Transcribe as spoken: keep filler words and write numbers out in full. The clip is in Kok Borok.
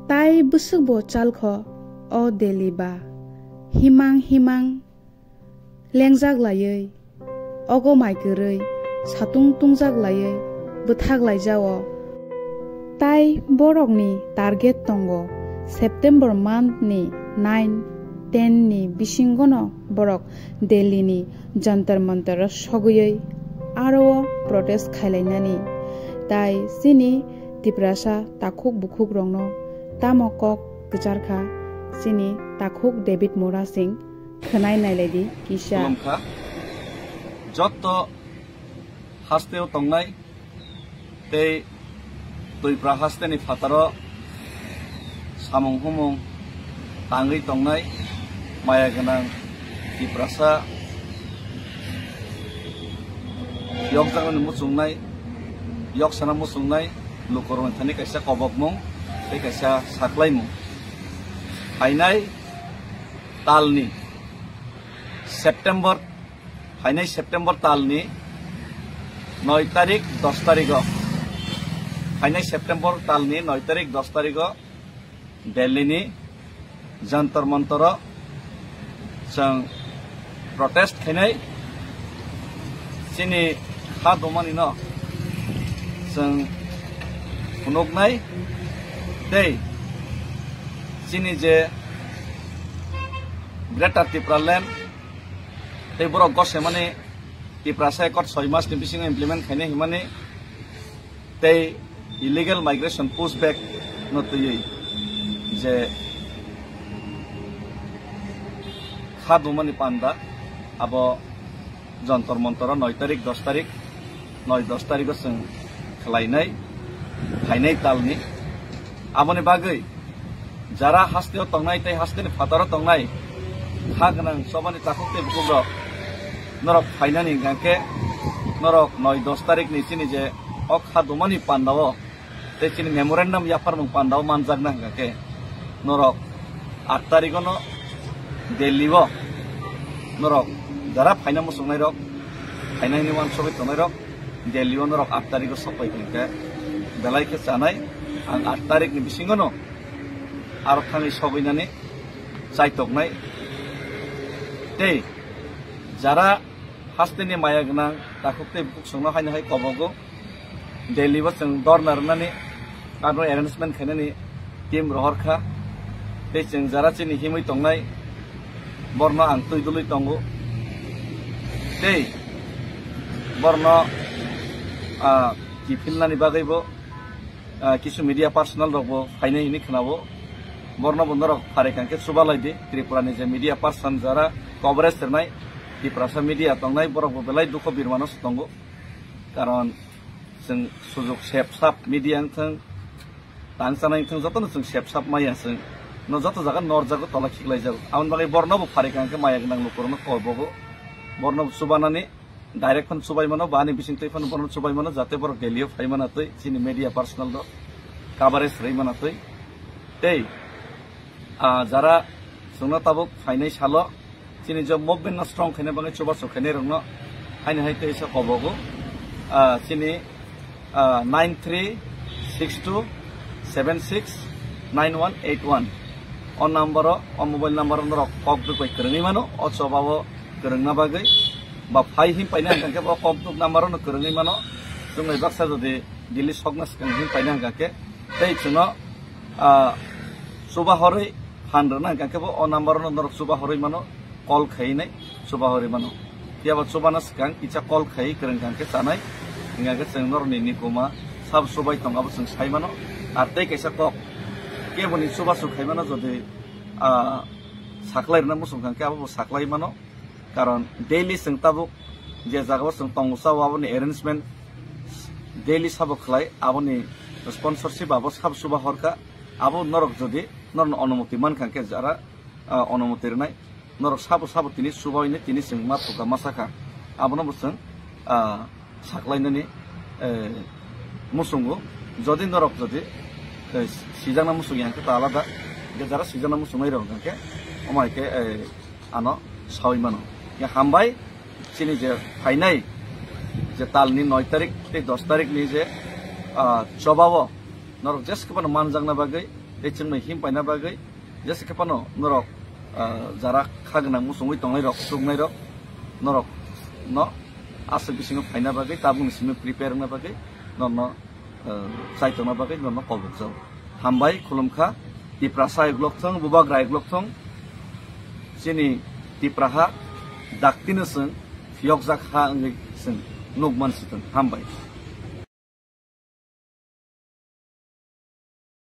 Tai bwswk bo chalkho o Delhi ba himang himang lengjak laiwi, ogo mai kwrwi satung tungjak laiwi bwthak laijao. Tai borokni target tongo September month ni nine, ten ni bisingono borok Delhi ni Jantar Mantar o sogwi aro protest khailainani. Tai chini Tiprasa takhuk bukhuk rokno tamo kok kwcharkha chini takhuk David Murasing. Khwnai nailai di kisa. Khulumkha. Jotto hasteo tongnai tei Twipra hasteni phataro samung humung tangwi tongnai maya gwnang Tiprasa yokjaknani muchungnai, yoksana muchungnai lukurokni thani kaisa kobokmung tei kaisa saklaimung. Phainai talni September, phainai September talni noi tarik, dos tarigo, phainai September talni noi tarik, dos tarigo Delhi ni Jantar Mantar o chwng protest khainai, chini ha domani no chwng phunuknai tei chini je Greater Tipraland tei borok gosemani Tiprasa Accord soi mas ni bisingo implement khainai himani tei illegal migration push back no twiwi je kha dumani panda abo Jantar Mantar o noi tarik, dos tarik, noi dos tarigo chwng khlainai, phainai talni. Aboni bagwi jara hasteo tongnai tei hasteni phataro tongnai kha gwnang chobani takhuk tei bukhuk rok norok phainani hwnkhe norok noi dos tarik ni chini je o kha dumani pandao tei chini memorandum yapharmung pandao manjakna hwnkhe norok aat tarigo no Delhi o norok jara phaina muchungnai rok, phaina hini uansugwi tongnai rok Delhi o norok aat tarigo sokpai hwnkhe belai khe chanai ang aat tarik ni bisingo no aro thangwi sogwinani chaitoknai. Tei jara hasteni maya gwnang takhuk tei bukhuk songno haino hai kobogo Delhi o chwng dorna rwnani aro arrangement khainani team rohor kha. Tei chwng jara chini himwi tongnai borno ang twi dului tongo. Tei borno, ah, kiphilnani bagwibo ah, kisu media personal rok bo phainai hini khwnabo. Borno bo norok pharikha hwnkhe chubalai di. Tripura ni je media person jara coverage rwnai, Tiprasa media tongnai, borok bo belai dukho birmano se tongo. Karon chwng sujuk sep sap media wngthwng, tang chanai wngthwng, jotono chwng sep sap maya chwng. No joto jaga norjago, tola khiklaijago. Aboni bagwi borno bo pharikha hwnkhe maya gwnang lukurokno kobogo. Borno bo chubanani direct phano chubai mano, ba ani bising twi phano bono chubai mano, jate borok Delhi o phai mana twi, chini media personal rok coverage rwi mana twi. Tei, ah, jara chwngno tabuk phainai salo, chini je movement no strong khaina bagwi chubachu khainai rokno haino hai teisa kobogo, ah, chini ah, nine three six two seven six nine one eight one. O number o, o mobile number o norok kok duk bai kwrwngwi mano, o choba o kwrwngna bagwi. Ba phai him paina hwnkha khe bo kok duk number o no kwrwngwi mano. Chwng bai baksa jodi Delhi sokna swkang him paina hwnkha khe, tei chwngno, ah, chuba horwi phan rwna hwnkha khe bo o number o no norok chuba horwi mano. Call khai nai chuba horwi mano. Phiya ba chubana swkang kisa call khai kwrwng kha hwnkhe chanai. Hwnkha khe chwng norokni nikuma sabo chubai tongo abo chwng sai mano. Ar tei kaisa kok keboni chubachu khai mano jodi, ah, saklai rwna muchung kha hwnkhe abo bo saklai mano. Karon daily chwng tabuk je jagao chwng tongo chao aboni arrangement daily sabo khlai aboni sponsorship abo sabo chuba horkha. Abo norok jodi norokni onumoti mankha hwnkhe jara ah, onumoti rwnai. Norok sabo sabo tini chubawi ni tini chwng ma thukha ma sakha. Abono bo chwng, ah, saklainani, eh, muchungo. Jodi norok jodi, eh, sijakna muchung ya hwnkhe ta alada. Hwnkhe jara sijakna muchungnai rok hwnkhe omo hai khe, eh, ano sawi mano. Ya hambai chini je phainai je talni noi tarik tei dos tarik ni je, ah, chobao norok jeskhe phano manjakna bagwi tei chwngno him paina bagwi jesa khe phano norok, ah, jara kha gwnang muchungwi tongnai rok, chuknai rok, norok no aswk bisingo phaina bagwi, tabukni simi prepare wngna bagwi norno, ah, chai tongna bagwi norno kobokjak. Hambai, khulumkha, Tiprasa uklok thung, Bubagra uklok thung, chini Tipraha daktino chwng phiyokjak ha wngwi chwng nukman si thung. Hambai.